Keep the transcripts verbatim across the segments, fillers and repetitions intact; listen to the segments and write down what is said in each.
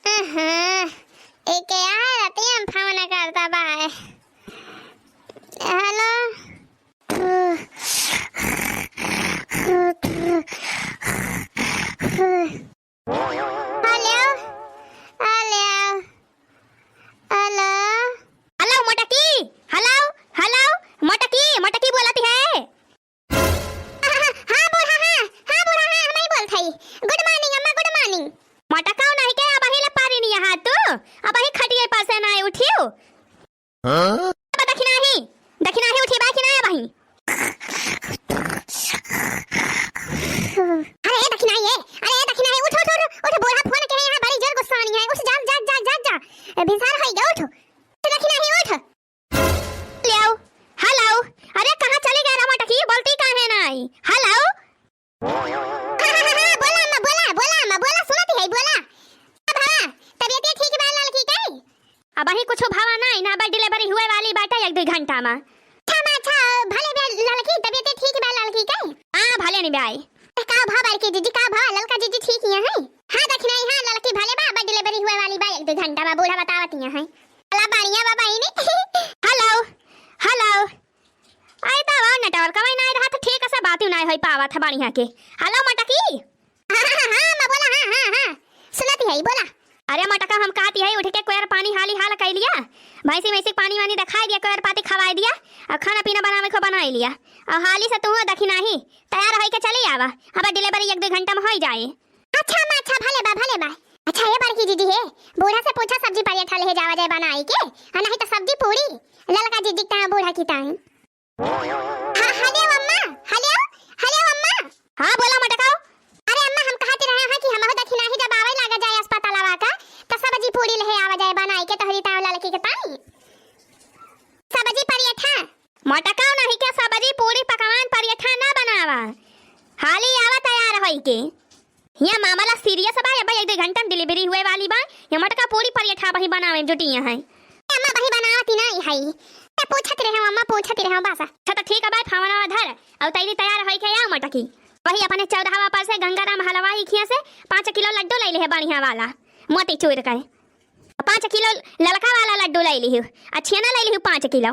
अहाँ, एके आए रतिया में फोन करता बा। हेलो। हेलो, हेलो, हेलो। हेलो, मोटकी, हेलो, हेलो, मोटकी, मोटकी बोलत है। हाँ, हाँ, हाँ, बूढ़ा, हाँ, हाँ, बूढ़ा, हाँ, हमही बोलत हई। Good morning, अम्मा, good morning। मोटका नहीं के, अबही ले पारी नहीं यहाँ तू, अबही खटिए पर से ना उठियो। हाँ? अब दखिनाही, दखिनाही उठी बा कि ना अबही? अरे दखिनाही, ए, अरे दखिनाही, उठ, उठ, उठ, उठ, बूढ़ा फोन के है यहाँ, बड़ी जोर गुस्सा आनी है, उठ, जा, जा, जा, जा, जा, ए, भिनसार होई गया, उठ, दखिनाही, उठ। हेलो, हेलो, अरे कहाँ चली गए रे मोटकी, बोलती काहे नाई? हेलो। हाँ, हाँ, हाँ, हाँ, बोला अम्मा, बोला, बोला अम्मा, बोला, सुनत है, बोला। अब हाँ, तबियत ठीक बा ललकी के? अबही कुछ भवा नाई ना, बस delivery हुए वाली बाटे एक दो घंटा में। अच्छा अम्मा, अच्छा, भले बा ललकी, तबियत ठीक बा ललकी के? हाँ, भले नहीं बा। का भा बड़की जीजी, का भा ललका जीजी ठीक ही है? हाँ, दखिनाही, हाँ, ललकी भले बा, बस delivery हुए वाली बा एक दो घंटा में, बूढ़ा बतावत ही है। अला बढ़िया बा बहिनी। हेलो, हेलो। अरे दावा, network वही नाई रहा तो ठीक से बात ही नाई होई पावत है बढ़िया के। हेलो मोटकी। हाँ, हाँ, हाँ, अम्मा बोला, हाँ, हाँ, हाँ। सुनत ही है, बोला। अरे मोटका, हम कहती है उठ के कोयर पानी हाली हाल कई लिया, भैंसी वैंसी के पानी वानी दिखाई दिया, कोयर पाती खवाई दिया, और खाना पीना बनावे को बनाई लिया, और हाली से तू दखिनाही तैयार होई के चली आवा, अब delivery एक दो घंटा में होई जाए। अच्छा अम्मा, अच्छा, भले बा, भले बा। अच्छा, ए बड़की जीजी हे, बूढ़ा से पूछा सब्जी परियठा लेहे जावा जाए बनाई के, आ नहीं तो सब्जी पूरी, ललका जीजी के ताई, बूढ़ा की ताई। हाँ, हेलो अम्मा, हेलो, हेलो अम्मा। हाँ, बोला मोटकाऊ। अरे अम्मा, हम कहत रहे हैं कि हमहू दखिनाही जब आवे लागा जाए अस्पतालवा का, तो सब्जी पूरी लेहे आवा जाए बनाई के तोहरी ताई ललकी के ताई। सब्जी परियठा। मोटकाऊ नहीं के सब्जी पूरी पकवान परियठा ना बनावा, हाली आवा तैयार होई के। हियाँ मामला serious बा, अब एक दो घंटा में delivery हुए वाली बा। ये मोटका पूरी परियठा बही बनावे में जुटी हैं। अम्मा बही बनावती नहीं है। ए, पूछत रहे अम्मा, पूछत रहे बस। अच्छा तो ठीक है भाई, फावना धर। और तैयारी तैयार होई के आओ मोटकी। वही अपने चौराहा पर से गंगाराम हलवाई खिया से पाँच किलो लड्डू ले ले है बढ़िया वाला, मोतीचूर का। पाँच किलो ललका वाला लड्डू ले ली, अच्छिया ना ले ली पाँच किलो।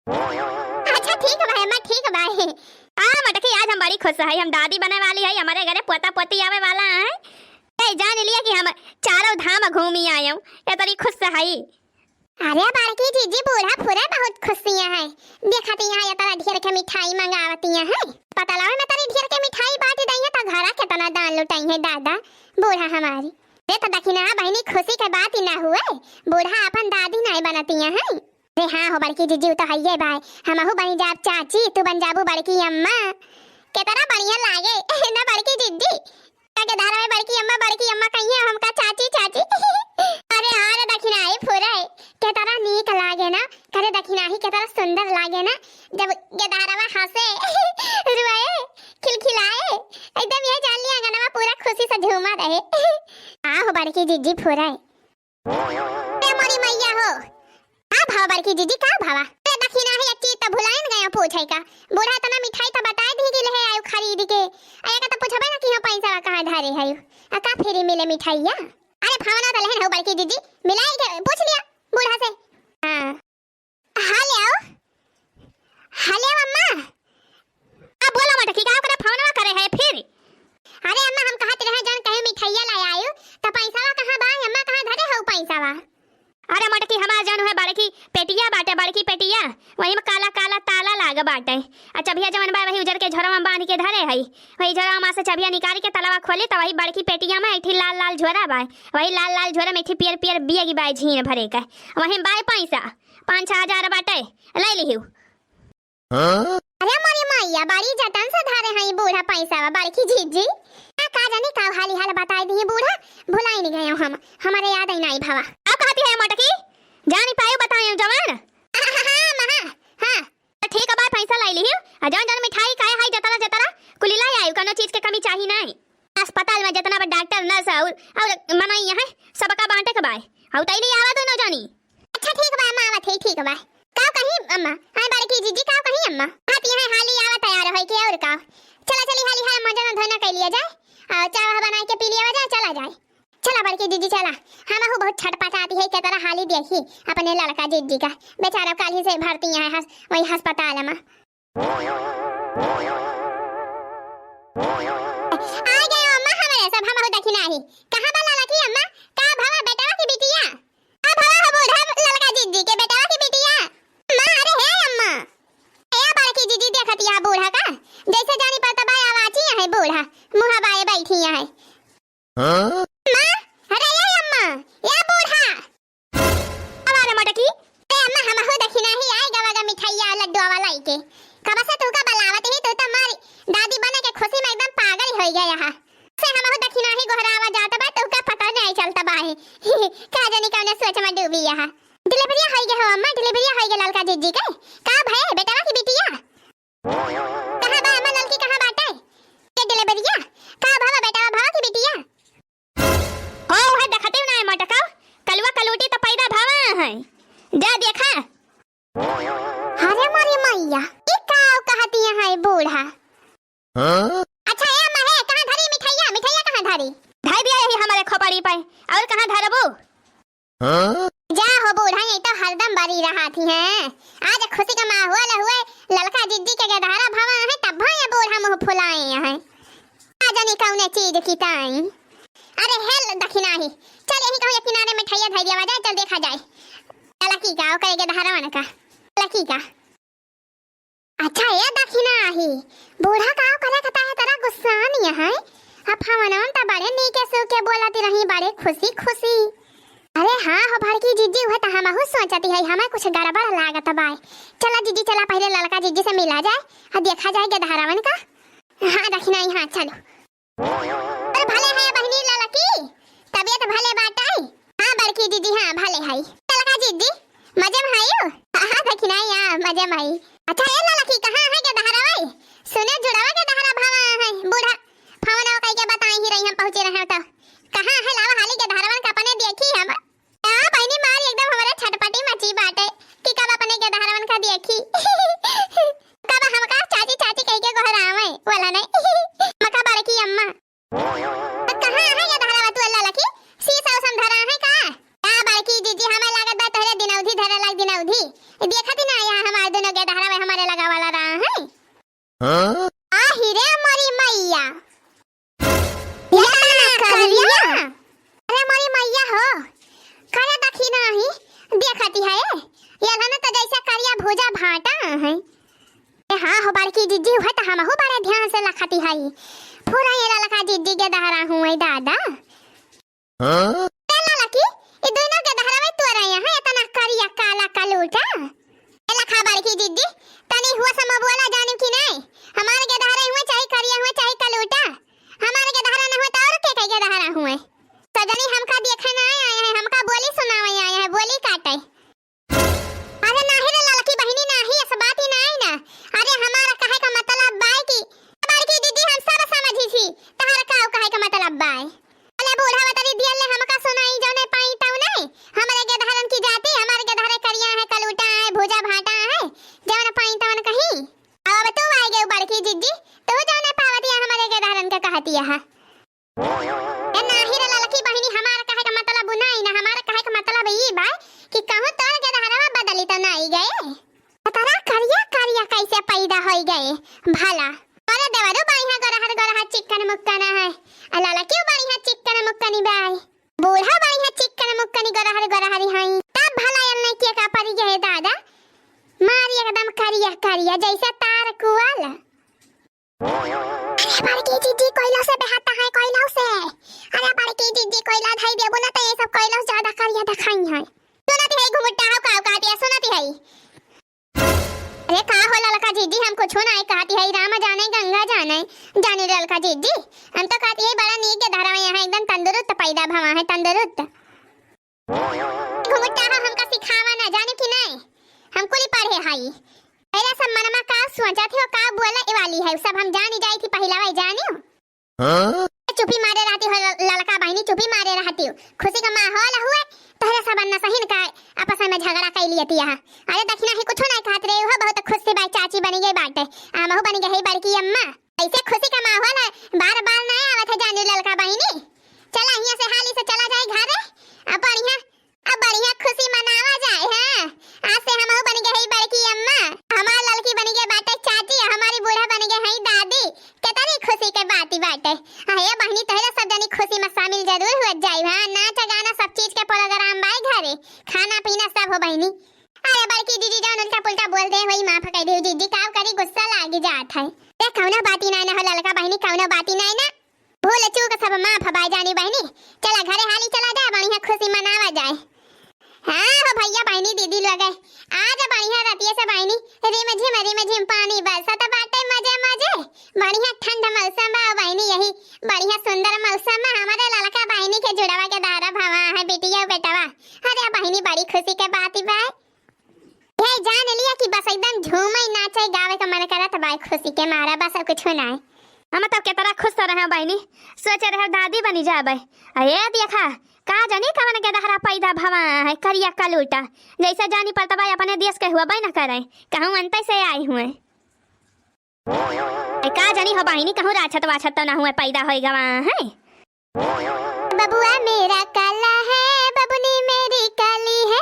अच्छा ठीक बा अम्मा, ठीक बा। हाँ मोटकी, आज हम बड़ी खुश है, हम दादी बने वाली है, हमारे घरे पोता पोती आवे वाला है। ए, जान लिया कि हम चारों धाम घूमी आए हूँ, इतनी खुश है। अरे बड़की जीजी, बूढ़ा फुरे बहुत खुशियाँ है, देखती यहाँ इतना ढेर के मिठाई मंगावती है, पतलावे में तनी ढेर के मिठाई बांट दई है तो घरा कितना दान लुटाई है दादा बूढ़ा हमारी। रे तो दखिना बहिनी, खुशी के बात ही ना हुए, बूढ़ा अपन दादी नाई बनती है। अरे हाँ हो बड़की जीजी, उ तो हइये बाय। हमहू बनी जाब चाची, तू बन जाबू बड़की अम्मा। केतना बढ़िया लागे ना बड़की जीजी? का के धारा में बड़की अम्मा, बड़की अम्मा कहिए हमका चाची, चाची। अरे हाँ रे दखिनाही फुरे, केतना नीक लागे ना। करे दखिनाही केतना सुंदर लागे ना, जब गेदारवा हंसे, रुआए, खिलखिलाए, एकदम ये जान लिया आंगनवा पूरा खुशी से झूमा रहे। आ हो बड़की जीजी फुरे। ए मोरी मैया हो, का भावा बड़की जीजी, का भावा? ए दखिनाही एक चीज त भुलाइन गया पूछे का। बूढ़ा इतना मिठाई त बताए दी कि लेहे आयो खरीद के। आ एका त पूछबे ना कि हम पैसा कहाँ धरे है। आ का फ्री मिले मिठाइया? अरे भावना त लेहन हो बड़की जीजी, मिलाई के पूछ लिया बूढ़ा से। हाँ। हेलो, हेलो अम्मा। अब बोला मोटकी, का ओकरे फोनवा करे है फिर? अरे अम्मा, हम कहत रहे जौन कहीं मिठाइया ले आयु, त पैसावा कहाँ बा? अम्मा, कहाँ धरे हऊ पैसावा? अरे मोटकी, हमार जौन है बड़की पेटिया बाटे, बड़की पेटिया, वही में काला काला ताला लाग बाटे। आ चबिया जवन बा वही उजर के झोरवा में बांध के धरे है। वही झोरवा में से चबिया निकाल के तलवा खोली त वही बड़की पेटिया में एक ठी लाल लाल झोरा बा। वही लाल लाल झोरा में एक ठी पियर पियर बियगी बा झीन भरे के। वही में बा पैसा, पाँच छह हजार बाटे, ले लिहू। हाँ? अरे मोरी मैया, बड़ी जतन से धरे हैं ई बूढ़ा पैसा बा, बड़की जीजी। आ का जानी का हाली हाल बताई दिही बूढ़ा, भुलाइन गए हम, हमरे याद ही नाहीं भवा। का कहती है मोटकी? जानी पायो बतायो जवान। हाँ, हाँ, हाँ, हाँ, हाँ। तो ठीक बा, पैसा लाई लिहियो। आ जौन जौन मिठाई काहे हाई जतरा जतरा कुली लाई आयु, कौनो चीज के कमी चाही नाहीं। अस्पताल में जितना बा डॉक्टर, नर्स और, और मनई है, सबका बांटे के बाय। और तैली आवा दोनों जानी। अच्छा ठीक बा अम्मा, आवत है, ठीक बा। का कही अम्मा? हाँ बड़की जीजी, का कही अम्मा? आप यहाँ हाली आवा तैयार होई के और का। चला चली हाली हाल मजा ना धोना कर लिया जाए और चाय वाह बनाए के पी लिया जाए, चला जाए। चला बड़की जीजी चला, हमहू बहुत छटपटाती है, केतरा हाली देखी अपने लड़का जीजी का, बेचारा काल्हि से भर्ती है हस-, वही अस्पताल में। आ गए अम्मा हमरे सब, हमहू दखिनाही। कहाँ बा लड़की अम्मा? का भवा बेटवा की बिटिया? का भवा हो बूढ़ा लड़का जीजी के बेटवा की बिटिया? अम्मा, अरे हे अम्मा, ए बड़की जीजी देखत या बूढ़ा का, जैसे जानी पड़ता बा आवाची है बूढ़ा, मुँह बाए बैठी है। हाँ? अम्मा, अरे ए अम्मा, ए बूढ़ा। अब आ रे मोटकी। ए अम्मा, हमहू दखिनाही आए गवा गा मिठाइया लड्डू वाला लेके। कब से तू का बलावत ही, तू तो मारी दादी बने के खुशी में एकदम पागल हो गया है। से हमहू दखिनाही गोहरावा जात बा, तू का पता नहीं चलता बा है। का जानी कौन सोच में डूबी है। डिलीवरी हो गया हो अम्मा, डिलीवरी हो गया लड़का जीजी के। का भय बेटवा की बिटिया? कहाँ बा अम्मा ललकी, कहाँ बाटे? के डिलीवरिया? का भवा बेटा, भवा की बिटिया? हो, उहे देखते ना है मोटका, कलुआ कलूटी तो पैदा भवा है। जा देखा। अरे मोरी मैया, ई का कहती है बूढ़ा? हाँ? अच्छा ए अम्मा हे, कहाँ धरी मिठाइया? मिठाइया कहाँ धरी? धर दिया यही हमारे खोपड़ी पे, और कहाँ धरबू? हाँ? जा हो बूढ़ा, ये तो हरदम बरी रहत ही हैं। आज खुशी का माहौल हुए, ललका जिज्जी के गेदहरा भवा है, तब ये बूढ़ा मुँह फुलाए हैं। आ जानी कौने चीज की ताई। अरे हेल दखिनाही, चल यही कहूँ एक किनारे मिठाइया धर दिया जाए, चल देखा जाए। ललकी का, ओकरे गेदहरवन का। ललकी का। अच्छा ए दखिनाही, बूढ़ा का करे कता है तरा गुस्सा नहीं है? अब हमनन त बड़े नीके सूके बोलत रही, बड़े खुशी खुशी। अरे हाँ हो बड़की जिज्जी, उहे त हमहू सोचती है, हमें कुछ गड़बड़ लागत बाय। चला जिज्जी, चला पहले ललका जिज्जी से मिला जाए और देखा जाए गेदहरवन का। हाँ दखिनाही, हाँ चलो। अरे भले है बहिनी ललकी, तबियत भले बाटे? हाँ बड़की दीदी, हाँ भले है। ललका दीदी, मजे में हयू? हाँ दखिनाही, हाँ मजे में हई। अच्छा ए ललकी, कहाँ है गेदहरवा? सुने जुड़वा गेदहरा भवा है, बूढ़ा फवनवा कई के बताई ही रही, हम पहुँचे रहे तो। कहाँ है, लावा हाली गेदहरवन का अपने देखी हम। आ बहिनी मार एकदम हमरे छटपटी मची बाटे कि कब अपने गेदहरवन का देखी। कब हमका चाची चाची कह के गोहरावे वाला नहीं। मका बड़की अम्मा। तो कहाँ है गेदहरवा तू अल्लाह लकी? शीश और संधरा है का? का बड़की जीजी, हमें लागत बा तोहरे दिनौधी धरे लाग दिनौधी। देखत ही ना यहाँ हमारे दोनों गेदहरवा हमारे लगा वाला रहा है। हाँ? आहि रे मोरी मैया। ये ये तना करिया? करिया? अरे मोरी मैया हो, करे दखिनाही, देखती है, ये ना तो जैसे करिया भुजा भाटा है। ए हाँ हो बड़की जिज्जी, उहे तो हमहू बड़े ध्यान से लखती है। पूरा ये ललका जिज्जी गेदहरा हुए दादा। हाँ? ए ललकी, ई दुनो गेदहरवा तोरे यहाँ इतना करिया काला कलूटा? ए लखा बड़की जिज्जी, तनी हुआ समा बोला जानी कि नहीं? हमारे गेदहरे हुए चाहे करिया हुए चाहे कलूटा, हमारे गेदहरा न हुए तो और के के गेदहरा हुए? सजनी हमका देखे ना आए हैं, हमका बोली सुनावे आए हैं, बोली काटे। अरे नाही रे ललकी बहिनी, नाही, ऐसा बात ही नाही ना। अरे हमारा कहे का मतलब बाय कि बड़की दीदी हम सब समझी थी, तहरा का कहे का मतलब बाय। अरे बूढ़ा बतरी दियल ले हमका सुनाई, जौने पाई तौने। हमरे गेदहरन की जाति, हमारे गेदहरे करिया है, कलूटा है, भूजा भाटा है, जौन पाई तौन कहीं। अब तू आए गए बड़की जिज्जी, तू जौने पावतिया हमारे गेदहरन का कहतिया है। ए नाही रे ललकी बहिनी, हमार कहे का मतलब उ नाही ना, हमार कहे का मतलब ई बा कि कहूँ तोर गेदहरवा बदली तो नाही गए। तरा करिया करिया कैसे पैदा होई गए भला? अरे देवरू बढ़िया गोरहर गोरहर चिक्कन मुक्कन है, आ ललकी बढ़िया चिक्कन मुक्कनी बाय, बूढ़ा बढ़िया चिक्कन मुक्कनी गोरहर गोरहर हई, तब भला एन्ने के का परी गए दादा? मारी एकदम करिया करिया जैसे तार कुआल। अरे बड़की जीजी, कोयला से बेहाता है, कोयला से। अरे बड़की जीजी, कोयला धई देबो ना तो ये सब कोयला से ज्यादा करिया दिखाई है। सुनती है घुमुट्टा हो काऊ काटिया, सुनती है। अरे का हो ललका जीजी, हम कुछो नाहीं कहत हई, राम जाने गंगा जाने, जानी ललका जीजी, हम तो कहत हई बड़ा नीक के धरवा यहाँ एकदम तंदुरुस्त पैदा भवा है, तंदुरुस्त। घुंघटाहा हमका सिखावा ना, जाने कि नाहीं, हम कुली पढ़े हई। पहले सब मनमा का सोचत हो, का बोले वाली है, सब हम जानी जाई थी पहिला भाई, जानियो। हाँ? चुपी मारे रहती हो ल-, ललका बहिनी, चुपी मारे रहती हो। खुशी का माहौल हुए, तोहरे सब अन्ना सहिन का आपस में झगड़ा कइ लियती है। अरे दखिना ही कुछो नाहीं कहत रहे हो, बहुत खुश से बाई चाची बनी गई बाटे, आ महू बनी गई बड़की अम्मा। ऐसे खुशी का माहौल है, बार बार नाहीं आवत है जानी ललका बहिनी। चला हियाँ से हाली से चला जाए घरे, अब बढ़िया अब बढ़िया खुशी मनावा जाए, हाँ। आज से हमहू बन गए हई बड़की अम्मा, हमार ललकी बन गए बाटे चाची, हमारी बूढ़ा बन गए हई दादी। केतनी खुशी के बात ही बाटे। हाँ, हे बहिनी, तोहरे सब जनी खुशी में शामिल जरूर हुआ जाई, हाँ। नाच गाना सब चीज के प्रोग्राम बाई घरे, खाना पीना सब हो बहिनी। अरे बड़की दीदी जौन उल्टा पुल्टा बोल दे वही माफ कर दे दीदी, का करी गुस्सा लागी जात है। ए, कौनो बाती नाहीं ना हो ललका बहिनी, कौनो बाती नाहीं ना। भूल चूक सब माफ बाय जानी बहिनी। चला घरे हाली चला जाए, बढ़िया खुशी मनावा जाए। हाँ हो भैया बहिनी दीदी लोग, आज बढ़िया रतिये से बहिनी रिम झिम रिम झिम पानी बरसत बाटे मजे मजे। बढ़िया ठंड मौसम बा बहिनी, यही बढ़िया सुंदर मौसम में हमारे ललका बहिनी के जुड़वा के दारा भवा है बिटिया बेटवा। अरे बहिनी बड़ी खुशी के बात बा। हे जान लिया कि बस एकदम झूमे, नाचे, गावे का मन करत बा खुशी के मारा, बस और कुछ ना है। हम तो केतना खुश रहे बहिनी, सोचे रहे दादी बनी जाबे। अरे देखा, का जानी कवन के दहरा पैदा भवा है, करिया कलूटा, जैसे जानी पड़ता बा अपने देश के हुआ बे न करे, कहूँ अंत से आए हुए। ए, का जानी हो बहिनी, कहूँ राछत वाछत तो ना हुए, पैदा होई गवा है। बबुआ मेरा काला है, बबुनी मेरी काली है।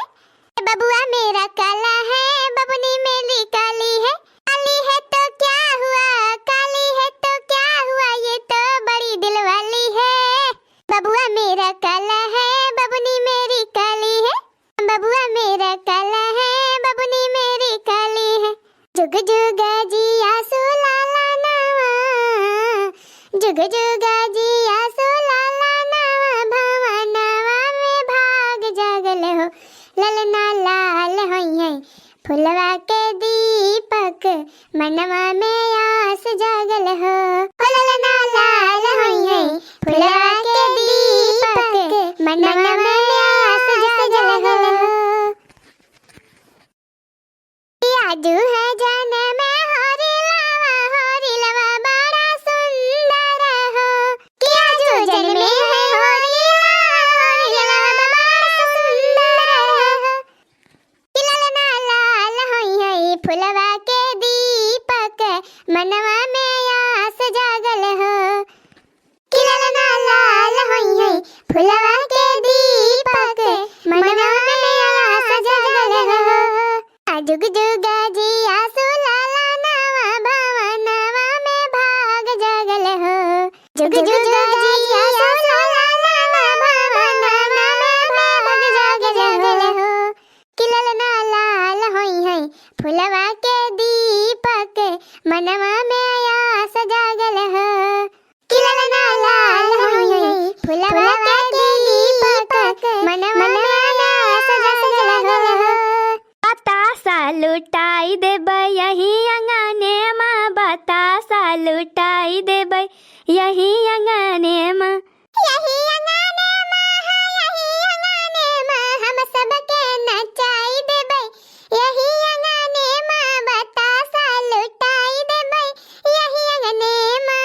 बबुआ मेरा काला है, बबुनी मेरी काली है। काली है तो क्या हुआ, काली है तो क्या हुआ, ये तो बड़ी दिलवाली है। बबुआ मेरा काला है, बबुनी मेरी काली है। बबुआ मेरा काला है, बबुनी मेरी काली है। जुग जुग जिया सो लाला नावा, जुग जुग जिया सो लाला नावा, भवनवा में भाग जागल हो, ललना लाल होइहैं, फुलवा के दीपक, मनवा में आस जागल हो। हो ललना लाल होइहैं, फुलवा के दीपक, मनवा में आस जागल हो। आजू है जन्म होरी लावा, होरी लावा बड़ा सुंदर हो। कि आजू जन्मे है होरी लावा, होरी लावा बड़ा सुंदर हो। कि ललना लाल होइहैं फुलवा के दीपक, मनवा में आस जागल हो। कि ललना लाल होइहैं फुलवा के दीपक, मनवा में आस जागल हो। आ जुग जुग जिया सो लाला नावा, भवनवा में भाग जागल हो। जुग जुग जिया सो लाला नावा, भवनवा में भाग जागल हो। कि ललना लाल होइहैं फुलवा के दीपक, मनवा में आस जागल हो। कि ललना लाल होइहैं फुलवा के दीपक, मनवा में आस जागल हो। बतासा लुटाई देबै यही अंगने मा, बतासा लुटाई देबै यही अंगने मा। यही अंगने मा, हाँ, यही अंगने मा हम सबके नचाई देबै। यही अंगने मा बतासा लुटाई देबै। यही अंगने मा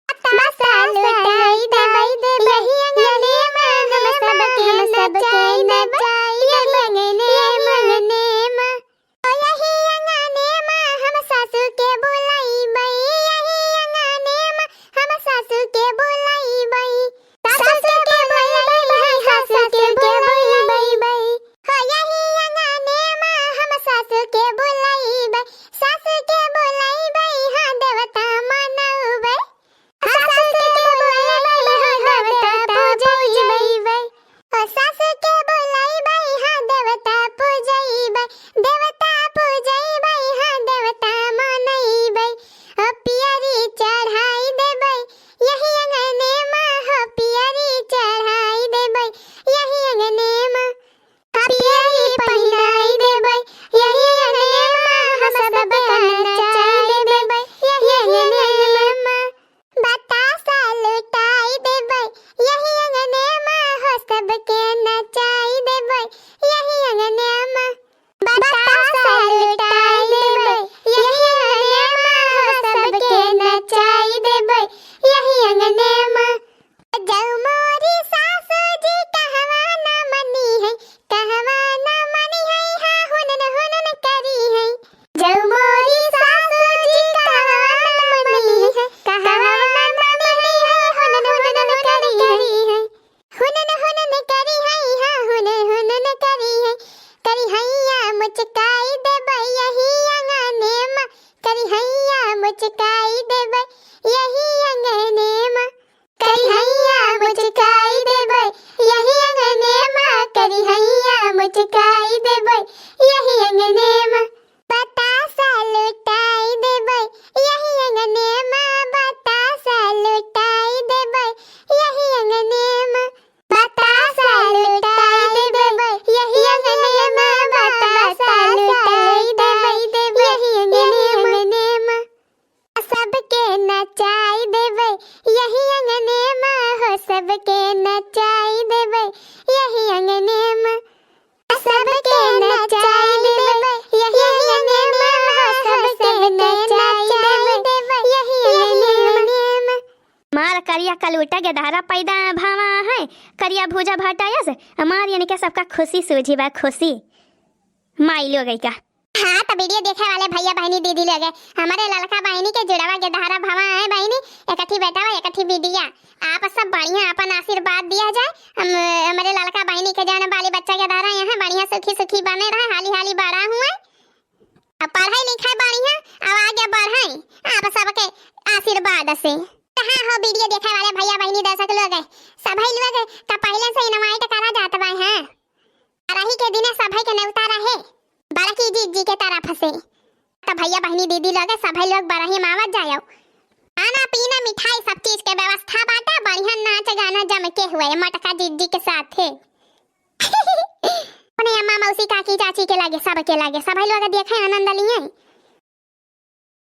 बतासा लुटाई देबै। यही अंगने मा हम सबके नचाई देबै। यही अंगने मा। ओ यही अंगने मा हम सासू के बुलाइबै, यही अंगने मा हम सासू के बुलाइबै। सासू के बुलाइबै, हाँ, सासू के बुलाइबै। हो यही अंगने मा हम सासू के बुलाइबै, सासू के बुलाइबै, हाँ, देवता मनउबै। सासु के बोलबै हो देवता पूजबै। ओ सासु के बेटा गेदहरा पैदा भवा है, करिया भूजा भाटा यस, हमार यानी के सबका खुशी सूझी बा, खुशी। माई लोगई का। हाँ, तो वीडियो देखे वाले भैया बहिनी दीदी लोग, हमारे ललका बहिनी के जुड़वा गेदहरा भवा है बहिनी, एकठी बेटा बा, एकठी बिटिया। आप सब बढ़िया अपन आशीर्वाद दिया जाए। हम, हमारे ललका बहिनी के जौन बाली बच्चा गेदहरा यहाँ बढ़िया सुखी सुखी बने रहे, हाली हाली बड़ा हुए। अब पढ़ाई लिखाई बढ़िया, अब आगे बढ़ाई आप सबके आशीर्वाद से। तो हाँ हो, वीडियो देखे वाले भैया बहिनी दर्शक लोग, सभी लोग तो पहले से invite करा जात बा, हैं? बरही के दिने सभी के नेवता रहे बड़की जिज्जी के तरफ से। तो भैया बहिनी दीदी लोग सभी लोग बरही में आवत जायो। खाना पीना मिठाई सब चीज के व्यवस्था बाटे, बढ़िया नाच गाना जम के हुए मटका जिज्जी के साथे। अपने अम्मा मौसी काकी चाची के लागे, सब के लागे, सभी लोग देखे आनंद लिए।